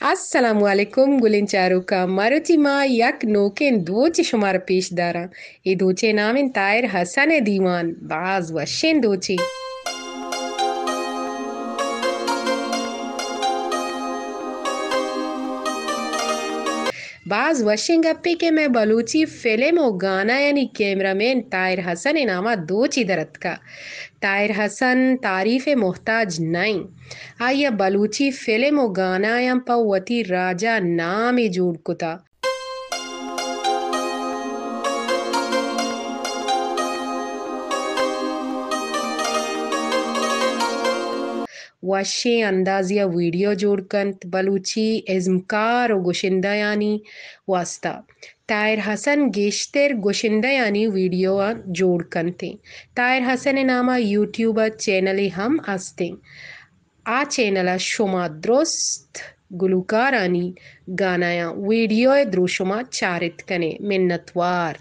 السلام علیکم گلیں چاروکاں، مروچی ما یک نوکیں دوچے شمارا پیش داراں۔ اے دوچے نام انت طاہر حسن ءِ دیوان، باز وشیں دوچے۔ باز وشیں گپے کہ مئے بلوچی فلم و گانایانی کیمرہ مین طاہر حسن ءِ ناما دوچے در اتکا۔ طاہر حسن تعریف ءِ محتاج نہ انت۔ آئی ءَ بلوچی فلم و گانایاں پہ وتی راج ءَ نامے جوڑ کتا۔ وشیں اندازے ءَ ویڈیو جوڑ کنت بلوچی ازمکار و گشندہانی واستا۔ طاہر حسن گیشتر گشندہانی ویڈیو ءَ جوڑ کنت۔ طاہر حسن ءِ نام ءَ یوٹیوب ءَ چینلے ہم است انت۔ آ چینل ءَ شما درست گلوکارانی گانایاں ویڈیو ءِ دروشم ءَ چارت کن ئے۔ منتوار۔